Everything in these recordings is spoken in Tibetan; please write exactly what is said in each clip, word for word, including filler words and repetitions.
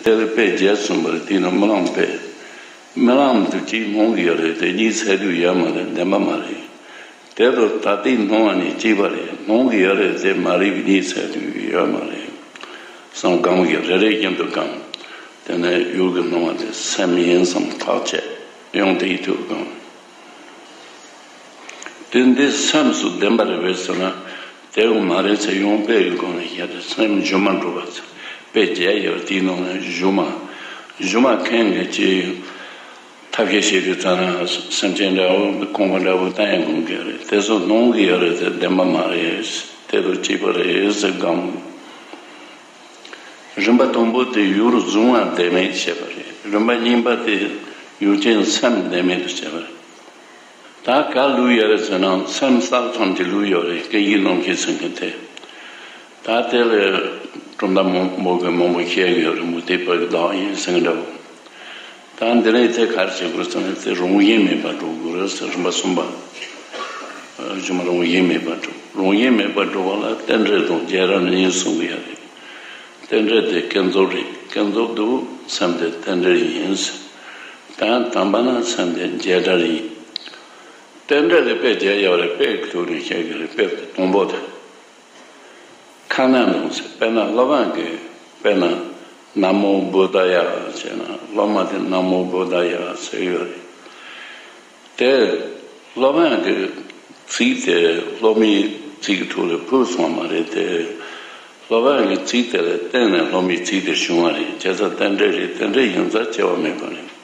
དེ་ལ་དཔེ་བརྒྱད་གསུངས་པ་རེད། དེ་ནི་རྨི་ལམ་དཔེ། རྨི་ལམ་དུ་གཅིག་སྣང་གི་ཡོད་རེད་དེ། གཉིད་སད་དུས་ཡོད་མ་རེད། བདེན་པ་མ་རེད། དེ་ལྟར་ད་ལྟའི་སྣང་བ་ནི་གཅིག་པ་རེད། སྣང་གི་ཡོད་རེད་དེ། མ་རིག་གི་གཉིད་སད་དུས་ཡོད་མ་རེད་བསམ། སྒོམ་གྱི་རེ་རེ་བཞིན་དུ་སྒོམ། དེ་ནས་ཡུལ་གྱི་སྣང་བ་དེ་སེམས་ཡིན་བསམ་ཐག་བཅད། ཡང་དེའི་ཐོག་སྒོམ། དེ་འདི་སེམས་སུ་བདེན་པ་རེད་པས་ཟེར་ན། དེ་ཡང་མ་རེད་ཟེར། ཡང་དཔེ་ཡི་སྒོ་ནས་བཤད་དེ། སེམས་སྒྱུ་མར་འགྲོ་བ་ཟེར། དཔེ་བརྒྱད་ཡོད། དེའི་ནང་ནས་སྒྱུ་མ། སྒྱུ་མ་མཁན་གྱིས་ཅིག་ཐབས་ཤེས་བྱེད་དུས་ཙམ་ན་སེམས་ཅན་འདྲ་བོ་ཁོང་པ་འདྲ་བོ་བསྟན་ཡང་དགོངས་ཀྱི་རེད། དེ་ཚོ་སྣང་གི་ཡོད་རེད་དེ། བདེན་པ་མ་རེད། དེ་དང་གཅིག་པ་རེད་ཟེར་སྒོམ། རིམ་པ་དང་པོ་དེ་ཡུལ་གཟུང་བ་བདེན་མེད་བྱས་པ་རེད། རིམ་པ་གཉིས་པ་དེ་ཡུལ་ཅན་སེམས་བདེན་མེད་དུ་བྱས་པ་རེད། ད་ག་ལུས་ཡོད་རེད་ཟེར་ན། སེམས་རྩ་ཐམས་ཅད་ལུས་ཡོད་རེད། སྐད་ཡིག་རྣམ་མཁྱེན་ཟེར་མཁན་དེ། ད་དེ་ལས་གྲུབ་མཐའ་མང་པོ་གིས་མང་པོ་བཤད་ཀྱི་ཡོད་རེད། མུ་སྟེགས་པ་གི་བདག་ཡིན་ཟེར་མཁན་འདྲ་བོ། ད་འདི་ནས་དེ་ག་རེ་བྱེད་དགོས་ཟེར་ན། དེ་རང་བཞིན་མེད་པར་འགྲོ་དགོས་རེད་ཟེར། རིམ་པ་གསུམ་པ། སྒྱུ་མ་རང་བཞིན་མེད་པར་འགྲོ། རང་བཞིན་མེད་པར་འགྲོ་བ་ལ་རྟེན་འབྲེལ་དང་བྱེ་བྲག་གཉིས་གསུང་གི་ཡོད་རེད། རྟེན་འབྲེལ་དེ་ཀུན་རྫོབ་རེད། ཀུན་རྫོབ་ཏུ་སེམས་དེ་རྟེན་འབྲེལ་ཡིན། ད་དམ་པ་ན་སེམས་དེ་བྱེ་བྲག་ཡིན། རྟེན་འབྲེལ་དེ་དཔེ་བརྒྱད་ཡོད་རེད། དཔེ་གི་ཐོག་ནས་བཤད་ཀྱི་རེད། དཔེ་དེ་དང་པོ་དེ། ཁ་ན་སྣང་ཟེར། དཔེར་ན་སློབ་དཔོན་གྱིས། དཔེར་ན་ན་མོ་བུདྡྷ་ཡ་ཟེར་ན། སློབ་མ་དེ་ན་མོ་བུདྡྷ་ཡ་ཟེར་ཡོད་རེད། དེ་སློབ་དཔོན་གྱི་ཚིག་དེ་སློབ་མའི་ཚིག་གི་ཐོག་ལ་ཕུལ་སོང་བ་མ་རེད་དེ། སློབ་དཔོན་གྱི་ཚིག་དེ་ལ་བརྟེན་ནས་སློབ་མའི་ཚིག་དེ་བྱུང་བ་རེད། བྱས་ཙང་རྟེན་འབྲེལ་རེད། རྟེན་འབྲེལ་ཡིན་ཙང་སྐྱེ་བ་མེད་པ་རེད།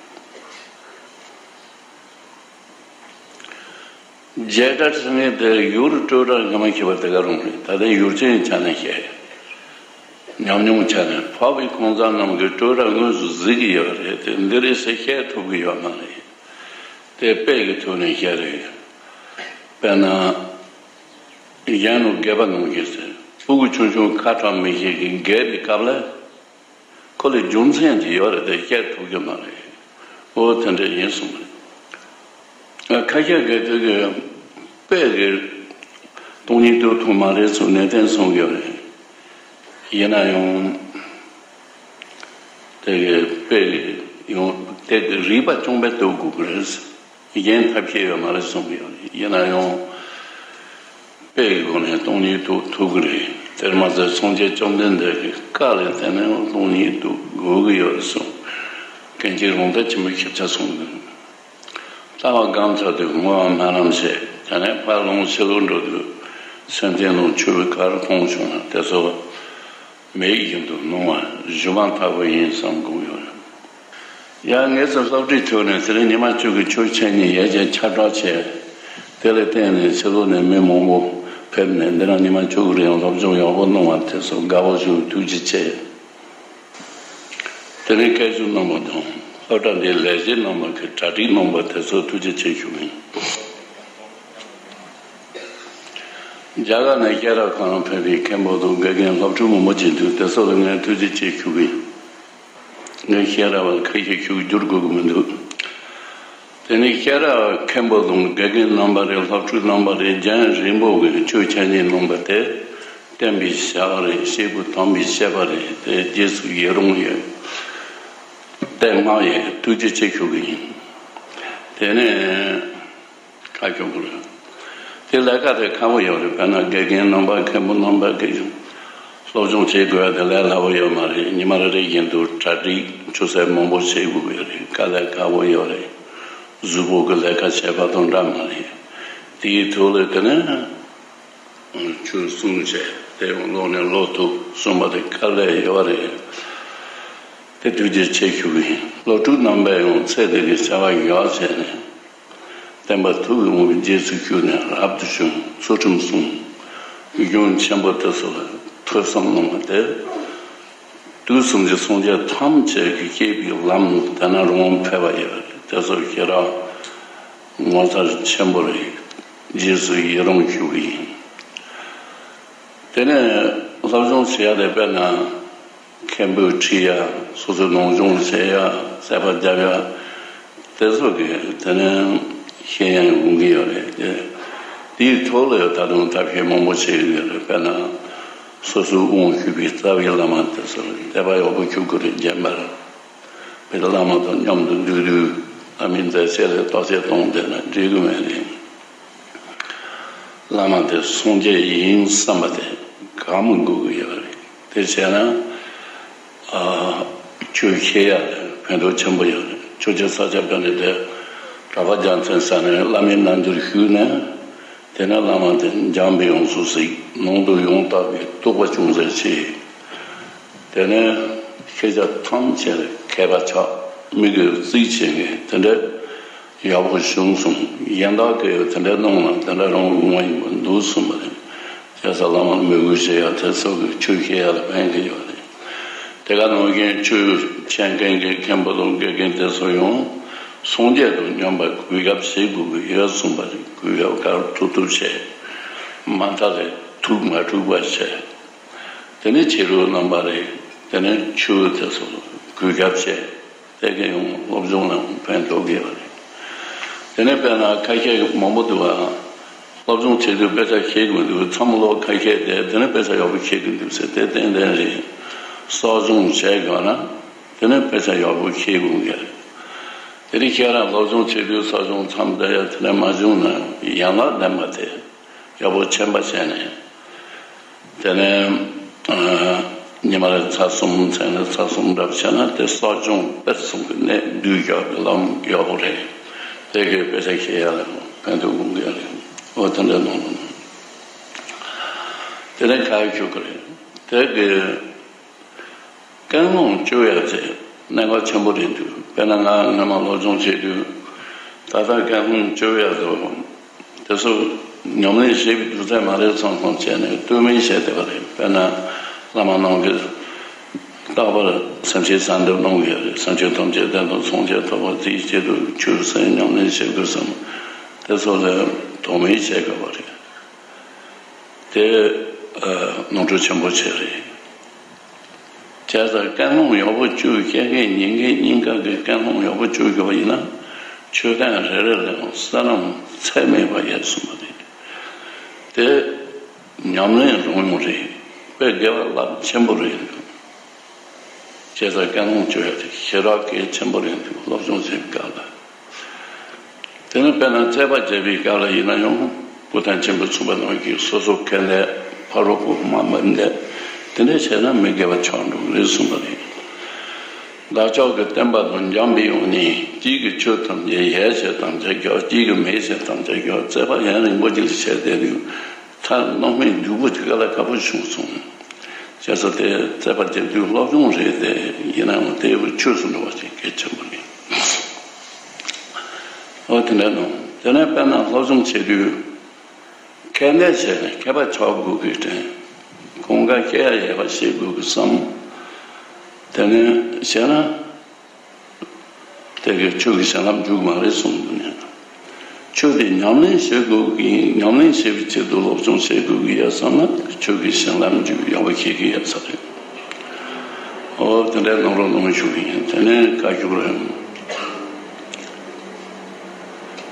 བྱེ་བྲག་ཟེར་མཁན་དེ་ཡུལ་སྤྲོས་བྲལ་སྔ་མ་ཤེས་པ་དེ་ག་རང་རེད། ད་ལྟ་ཡུལ་ཅན་ཆ་ནས་བཤད། ཉམས་མྱོང་ཆ་ནས། འཕགས་པའི་ཁང་བཟང་རྣམས་ཀྱིས་སྤྲོས་བྲལ་དངོས་སུ་གཟིགས་ཀྱི་ཡོད་རེད་དེ། འདི་རེད་ཟེར་བཤད་ཐུབ་ཀྱི་ཡོད་མ་རེད། དེ་དཔེ་གི་ཐོག་ནས་བཤད་རེད། དཔེར་ན། གཞོན་ནུ་སྒེག་པ་རྣམས་ཀྱིས་ཟེར། སྤུ་གུ་ཆུང་ཆུང་ཁ་གྲག་མི་ཤེས་ཀྱི་སྒེག་པའི་སྐབས་ལ། ཁོ་ལ་རྒྱུ་མཚན་ཅིག་ཡོད་རེད་དེ། བཤད་ཐུབ་ཀྱི་མ་རེད། འོ་དེ་འདྲ་ཡིན་གསུངས་རེད། ཁ་ཤས་ཀྱིས་དེ་གི་དཔེ་གི་སྟོང་ཉིད་རྟོགས་ཐུབ་མ་རེད་ཟེར་ནན་ཏན་གསུང་གི་ཡོད་རེད། ཡིན་ན་ཡང་དེ་གི་དཔེ་གི་ཡང་དེ་གི་རིགས་པ་རྐྱང་པས་རྟོགས་དགོས་ཀྱི་རེད། གཞན་ཐབས་ཤེས་ཡོད་མ་རེད་གསུང་གི་ཡོད་རེད། ཡིན་ན་ཡང་དཔེ་ཡི་སྒོ་ནས་སྟོང་ཉིད་རྟོགས་ཐུབ་ཀྱི་རེད། དེར་མ་ཟད་སངས་རྒྱས་བཅོམ་ལྡན་འདས་ཀྱི་བཀའ་ལ་བརྟེན་ནས་སྟོང་ཉིད་རྟོགས་དགོས་ཀྱི་ཡོད་རེད་གསུངས། ཀུན་མཁྱེན་རང་ཐག་ཆོད་པོའི་ཞིབ་ཆ་གསུངས་འདུག། ལྟ་བ་སྒོམ་ཚར་དུས་བསྔོ་བ་སྨོན་ལམ་བྱས། དེ་ནས་ཕར་ལོག་ཕྱི་ལོགས་འགྲོ་དུས་སེམས་ཅན་ནང་ཆོས་པའི་གར་མཐོང་བྱུང་ན་དེ་ཚོ་མི་ཡི་བཞིན་དུ་སྣང་བ་སྒྱུ་མ་ལྟ་བུ་ཡིན་བསམ་དགོངས་ཡོད་རེད། ཡང་ངེད་ཚོ་སློབ་གྲྭའི་ཁྲོད་ནས་དེ་རིང་ཉི་མ་བཅུ་གི་ཆོས་འཆད་ཉན་ཡར་རྒྱས་ཁྱབ་བསྒྲགས་བྱས། དེ་ལ་བརྟེན་ནས་ཕྱི་ལོགས་ནས་མི་མང་པོ་ཕེབས་ནས། འདི་རང་ཉི་མ་བཅུ་གི་རིང་སློབ་སྦྱོང་ཡག་པོ་གནང་བ་དེ་ཚོ་དགའ་པོ་བྱུང་། ཐུགས་རྗེ་ཆེ། དེ་རིང་སྐད་ཞུ་གནང་བ་དང་སློབ་གྲྭ་འདིའི་ལས་བྱེད་རྣམ་པ་གིས་གྲ་སྒྲིག་གནང་བ་དེ་ཚོ་ཐུགས་རྗེ་ཆེ་ཞུ་གི་ཡིན། རྒྱ་གར་ནས་སྐད་གྲགས་ཁོ་རང་ཕེབས་པའི་མཁན་པོ་དང་དགེ་རྒན་སློབ་ཕྲུག་མང་པོ་ཅིག་འདུག། དེ་ཚོ་ལ་ངས་ཐུགས་རྗེ་ཆེ་ཞུ་གི་ཡིན། ངས་བཤད་ར་བ་ཁ་ཤས་ཤིག་བསྒྱུར་དགོས་ཀྱི་མི་འདུག། དེ་ནས་སྐད་གྲགས་མཁན་པོ་དང་དགེ་རྒན་རྣམ་པ་རེད། སློབ་ཕྲུག་རྣམ་པ་རེད། རྒྱང་རིང་པོ་གི་ཆོས་འཆད་ཉན་གནང་བ་དེ་བསྟན་པའི་ཞབས་རེད། སྐྱེས་བུ་དམ་པའི་བཤད་པ་རེད། དེ་རྗེས་སུ་ཡི་རང་ཡོད། བསྟན་བསྔགས་ཡོད། ཐུགས་རྗེ་ཆེ་ཞུ་གི་ཡིན། དེ་ནས། ཁ་སྐྱོང་དགོས་རེད། དེ་ལས་ཀ་དེ་ཁག་པོ་ཡོད་རེད། དཔེར་ན་དགེ་རྒན་རྣམ་པ་མཁན་པོ་རྣམ་པ་གིས་སློབ་སྦྱོང་བྱེད་དགོས་ཡ་དེ་ལས་སླ་པོ་ཡོད་མ་རེད། ཉི་མ་རེ་རེ་བཞིན་དུ་གྲ་སྒྲིག་ཆུད་ཟོས་མང་པོ་བྱེད་དགོས་ཀྱི་རེད། དཀའ་ལས་ཁག་པོ་ཡོད་རེད། གཟུགས་པོ་གི་ལས་ཀ་བྱེད་པ་དང་འདྲ་མ་རེད། དེའི་ཐོག་ལ་དེ་ནས་ཆོས་གསུང་བྱས། དེ་ཡང་ཀློག་ནས་ཀློག་ཐུབ་གསུངས་པ་དེ་དཀའ་ལས་ཡོད་རེད། དེ་ཐུགས་རྗེ་ཆེ་ཞུ་གི་ཡིན། སློབ་ཕྲུག་རྣམ་པས་ཡང་ཚེ་འདི་གི་བྱ་བ་ཡག་བྱས་ནས། བསྟན་པ་ཐུགས་ཀྱི་དབང་པོའི་རྗེས་སུ་ཞུགས་ནས་རབ་ཏུ་བྱུང་། ཚུལ་ཁྲིམས་སྲུང་། གཞུང་ཆེན་པོ་དེ་ཚོ་ལ་ཐོས་བསམ་གནང་བ་དེ། དུས་གསུམ་གྱི་སངས་རྒྱས་ཐམས་ཅད་ཀྱིས་བཤད་པའི་ལམ་དེ་ན་རང་དབང་ཕེབས་པ་ཡོད་རེད། དེ་ཚོ་ཞེ་དྲག་ངོ་མཚར་ཆེན་པོ་རེད། རྗེས་སུ་ཡི་རང་ཞུ་གི་ཡིན། དེ་ནས་སློབ་སྦྱོང་བྱེད་ཡ་དེ་དཔེར་ན། མཁན་པོས་ཁྲིད་ཡ། སོ་སོའི་ནང་སྦྱོང་བྱེད་ཡ། ཚད་པ་རྒྱབ་ཡ། དེ་ཚོ་གི་དེ་ནས་ཤེས་ཡ་ཡོང་གི་ཡོད་རེད་དེ། དེའི་ཐོག་ལ་ད་དུང་ཐབས་ཤེས་མང་པོ་བྱེད་ཀྱི་ཡོད་རེད། དཔེར་ན། སོ་སོའི་དབང་ཞུས་པའི་རྩ་བའི་བླ་མ་དེ་ཚོར་དད་པ་ཡག་པོ་ཞུ་དགོས་རེད། རྗེས་མར་བོད་བླ་མ་དང་མཉམ་དུ་འདུས་དུས་བླ་མའི་མཛད་རྗེས་ལ་བརྟག་དཔྱད་གཏོང་བསྡད་ན་འགྲིག་གི་མེད་རེད། བླ་མ་དེ་སངས་རྒྱས་ཡིན་བསམ་པ་དེ་ག་མི་དགོས་ཀྱི་ཡོད་རེད། དེ་བྱས་ན། ཨ། ཆོས་བཤད་ཡ་ལ་ཕན་ཐོགས་ཆེན་པོ་ཡོད་རེད། ཆོས་རྗེ་ས་སྐྱ་པཎྜི་ཏས་གྲགས་པ་རྒྱལ་མཚན་ས་ནས་བླ་མའི་རྣལ་འབྱོར་ཞུས་ནས། དེ་ནས་བླ་མ་དེ་འཇམ་པའི་དབྱངས་སུ་གཟིགས། ནང་དུ་ཡང་དག་པའི་རྟོགས་པ་ཅུང་ཟད་སྐྱེས། དེ་ནས་ཤེས་བྱ་ཐམས་ཅད་ལ་མཁས་པ་ཆགས། མི་གི་རྩིས་བྱེད་མཁན་དེ་འདྲ་ཡག་པོ་བྱུང་སོང་། གཞན་དག་གིས་དེ་འདྲ་གནང་ན་དེ་འདྲ་རང་དབང་ཡིན་པ་འདུག་གསུངས་པ་རེད། བྱས་ཙང་བླ་མར་མོས་གུས་བྱེད་ཡ་དེ་ཚོ་གི་ཆོས་བཤད་ཡ་ལ་ཕན་གི་ཡོད་རེད། དེ་ག་ནང་བཞིན་ཆོས་འཆད་མཁན་གྱི་མཁན་པོ་དང་དགེ་རྒན་དེ་ཚོ་ཡང་སངས་རྒྱས་དང་མཉམ་པར་གུས་ཞབས་བྱེད་དགོས་ཀྱི་ཡོད་གསུངས་པ་རེད། གུས་ཞབས་ག་རེ་ཐུབ་ཐུབ་བྱས། མ་མཐའ་ལ་ཐུགས་མ་འཁྲུགས་པ་བྱས། དེ་ནས་ཕྱི་རོལ་རྣམ་པ་རེད། དེ་ནས་ཆོས་དེ་ཚོ་གུས་ཞབས་བྱས། དེ་གས་ཡང་སློབ་སྦྱོང་ལ་ཕན་ཐོགས་ཀྱི་ཡོད་རེད། དེ་ནས་དཔེར་ན་ཁ་ཤས་མང་པོ་འདུག་བ། སློབ་སྦྱོང་བྱེད་དུས་དཔེ་ཆ་ཤེས་དགོས་འདུག་མཚམས་ལོག་ཁ་ཤས་དེ་དེ་ནས་དཔེ་ཆ་ཡག་པོ་ཤེས་དགོས་འདུག་ཟེར། དེ་ཏན་ཏན་རེད། གསོ་སྦྱོང་བྱས་དགོས་ན་དེ་ནས་དཔེ་ཆ་ཡག་པོ་ཤེས་དགོས་ཀྱི་རེད། དེ་ནས་ཁྱེད་རང་སློབ་སྦྱོང་བྱེད་དུས་གསོ་སྦྱོང་མཚམས་དེ་ཡ་དེ་ནས་མ་བྱུང་ན་ཡན་ལག་ལྡན་པ་དེ། ཡག་པོ་ཆེན་པོ་བྱས་ནས། དེ་ནས་ཨ་ཉི་མ་ལ་ཚར་གསུམ་མཚན་ལ་ཚར་གསུམ་འདྲ་བྱས་ན་དེ་གསོ་སྦྱོང་དཔེ་གསུམ་གྱི་གནད་བསྡུས་རྒྱག་གི་ལམ་ཡག་པོ་རེད། དེ་གའི་དཔེ་ཆ་ཤེས་ཡ་ལ་ཕན་ཐོགས་ཡོང་གི་རེད། འོ་དེ་འདྲ་གནང་རོགས་གནང་། དེ་ནས་ཁ་ཡོད་ཆོག་གི་རེད། དེ་གའི། ཀུན་སློང་བཅོས་ཡ་དེ་གནད་འགག་ཆེན་པོ་རེད་འདུག་དཔེར་ན་ང་སྔ་མ་སློབ་སྦྱོང་བྱེད་དུས་ད་ལྟ་ཀུན་སློང་བཅོས་ཡ་དེ་དེ་ཚོ་ཉམས་ལེན་བྱེད་པའི་རྒྱུ་མཚན་མ་རེད་བསམ་བསམ་བྱས་ནས་ལྟོས་མེད་བྱས་བསྡད་པ་རེད། དཔེར་ན་བླ་མ་རྣམས་ཀྱིས་རྟག་པར་སེམས་ཅན་གསོ་འདེབས་གནང་གི་ཡོད་རེད། སེམས་ཅན་ཐམས་ཅད་བདེ་དང་སངས་རྒྱས་ཐོབ་པར་དེའི་ཆེད་དུ་ཆོས་སེམས་ཉམས་ལེན་བྱེད་དགོས་བསམ། དེ་ཚོ་ལ་དོགས་མེད་བྱེད་དགོས་པ་རེད། དེ་ནོར་འཁྲུལ་ཆེན་པོ་ཆེ་རེད། བྱས་ཙང་ཀུན་སློང་ཡག་པོ་བཅོས། བཤད་མཁན་ཉན་མཁན་གཉིས་ཀ་གི་ཀུན་སློང་ཡག་པོ་བཅོས་དགོས་པ་ཡིན་ན། མཆོད་རྟེན་རེ་རེ་ལ་ཡང་བསོད་ནམས་ཚད་མེད་པ་ཡོད་གསུངས་པ་རེད། དེ་ཉམས་ལེན་རང་ཡོང་རེད། དཔེ་དགེ་བ་རླབས་ཆེན་པོ་རེད། བྱས་ཙང་ཀུན་སློང་བཅོས་ཡ་དེ་ཞེ་དྲག་གལ་ཆེན་པོ་རེད་འདུག་སློབ་སྦྱོང་བྱེད་པའི་སྐབས་ལ། དེ་ནས་དཔེར་ན་རྩོད་པ་རྒྱག་པའི་སྐབས་ལ་ཡིན་ན་ཡང་བུ་ཐང་ཆེན་པོས་གསུངས་པ་ནང་བཞིན་སོ་སོ་ཁས་ལེན་ཕ་རོལ་པོ་མ་འབད་འདེད། དེ་འདྲ་བྱས་ན་མི་དགེ་བ་ཆགས་འགྲོ་གི་རེད་གསུངས་པ་རེད། བདག་ཅག་གི་བསྟན་པ་དང་འཇམ་པའི་དབྱངས་ནི། གཅིག་གིས་ཆོས་ཐམས་ཅད་ཡལ་ཞེས་དམ་བཅའ་རྒྱག་གཅིག་གིས་མེད་ཞེས་དམ་བཅའ་རྒྱག་རྩོད་པ་ཡུན་རིང་པོ་ཅིག་བྱས་བསྡད་དུས། མཐར་སྣང་མེད་སྡུག་པོ་ཅིག་དཀའ་ལས་ཁག་པོ་བྱུང་སོང་། བྱས་ཙང་དེ་རྩོད་པ་རྒྱག་དུས་སློབ་སྦྱོང་རེད་དེ། ཡིན་ནའང་དེ་ཆོས་སུ་འགྲོ་བ་ཞིག་གལ་ཆེན་པོ་རེད། འོ་དེ་འདྲ་ནོ། དེ་ནས་དཔེར་ན་སློབ་སྦྱོང་བྱེད་དུས་ཁས་ལེན་བྱས་ནས་མཁས་པ་ཆགས་དགོས་ཀྱི་དྲན། གང་ག་བཤད་ཡ་ཡོད་པ་བཤད་དགོས་ཀྱི་བསམ། དེ་ནས་བྱས་ན། དེ་གའི་ཆོས་ཀྱི་བྱིན་རླབས་འཇུག་མ་རེད་གསུངས་འདུག་ནས། ཆོས་དེ་ཉམས་ལེན་བྱེད་དགོས་ཀྱི། ཉམས་ལེན་བྱེད་པའི་ཆེད་དུ་སློབ་སྦྱོང་བྱེད་དགོས་ཀྱི་ཡ་བསམ་ན་ཆོས་ཀྱི་བྱིན་རླབས་འཇུག་ཡག་པོ་ཤེས་ཀྱི་ཡ་ཚ་རེད། འོ་དེ་འདྲའི་ནང་རོ་ནང་ཞུགས་ཡིན། དེ་ནས་བཀའ་ཞུགས་རེད།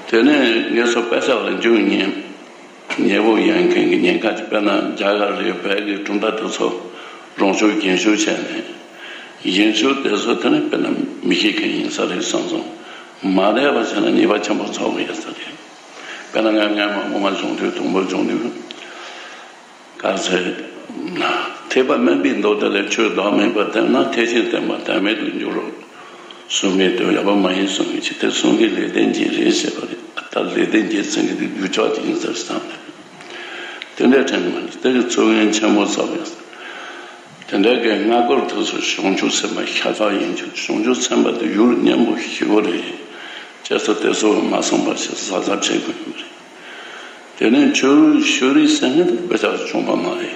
དེ་ནས་ངེད་ཚོ་དཔེ་ཆ་ལ་འཇུག་ཉེན། ཉེ་བོ་ཡོད་མཁན་གྱི་ཉེན་ཁ་ཅིག་དཔེར་ན་རྒྱ་གར་རེད། བལ་གྱི་གྲུབ་མཐའ་དེ་ཚོ་རང་ཕྱོགས་རྒྱན་ཤོག་བྱས་ནས། གཞན་ཕྱོགས་དེ་ཚོ་དེ་ནི་དཔེར་ན་མི་ཤེས་མཁན་ཡིན་ས་རེད་བསམ་སོང་། མ་བསྡད་པ་བྱས་ན་ཉེས་པ་ཆེན་པོ་ཚོར་གི་ཡོད་ས་རེད། དཔེར་ན་ང་སྔ་མ་སྔོན་མ་སྦྱོང་དུས་དང་པོ་སྦྱོང་དུས། ག་ཚོད། ཐེག་པ་དམན་པའི་མདོ་དེ་ལས་ཆོས་བདག་མེད་པར་བསྟན་ན་ཐེག་ཆེན་བསྟན་པ་དོན་མེད་དུ་འགྱུར་རོ། གསུང་གི་དོན་ཡག་པོ་མ་ཡིན་གསུང་གི་ཅི་སྟེ་གསུང་གི་ལེགས་ལྡན་འབྱེད་རེད་ཟེར་བ་རེད། ད་ལེགས་ལྡན་འབྱེད་ཟེར་གི་དེ་རྒྱུ་ཆ་ཅིག་ཡིན་ཟེར་བསམ་ནས། དེ་འདྲའི་དྲན་མ་རེད། དེ་གི་ཚུལ་ངན་ཆེན་པོ་ཚོགས་ཡོད། དེ་འདྲ་གི་སྔ་རྒོལ་དེ་ཚོ་བྱང་ཆུབ་སེམས་དཔའ་ཤ་སྟག་ཡིན་ཀྱང་བྱང་ཆུབ་སེམས་དཔའ་དེ་ཡུལ་སྙན་པོ་ཞེ་པོ་རེད། བྱས་ཙང་དེ་ཚོ་མ་བསམ་པ་ཞིག་གཟབ་གཟབ་བྱེད་དགོས་ཀྱི་རེད། དེ་ནས་ཆོས་རིག་ཆོས་རིག་ཟེར་མཁན་དེ་དཔེ་ཆ་བྱུང་བ་མ་རེད།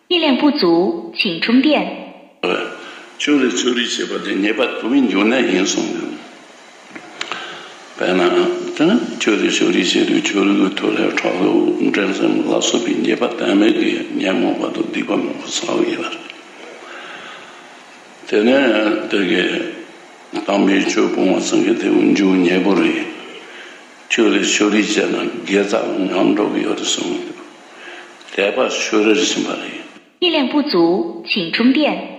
电量不足，请充电。 ཆོས་རིག་ཆོས་རིག་ཞེས་པ་དེ་ཉེས་པ་དུ་མའི་འབྱུང་གནས་ཡིན་གསུངས་འདུག་དཔེར་ན་དེ་ནི་ཆོས་རིག་ཆོས་རིག་ཞེས་དུས་ཆོས་རིག་གི་ཐོག་ལས་ཁྲག་ལྷུ་འགྲན་སེམས་ལ་སོགས་པའི་ཉེས་པ་དོན་མེད་ཀྱི་ཉོན་མོངས་པ་དང་སྡིག་པ་མང་པོ་བསགས་ཡོད་པ་རེད། དེ་ནས་དེ་གའི་དམ་པའི་ཆོས་སྤོང་བ་ཚང་གི་དེ་འཇུག་ཉེ་པོ་རེད། ཆོས་རིག་ཆོས་རིག་བྱས་ན་དགེ་རྩ་ཉམས་འགྲོ་གི་ཡོད་རེད་གསུངས་འདུག་དད་པ་ཤོར་རེར་ཕྱིན་པ་རེད། 电量不足，请充电。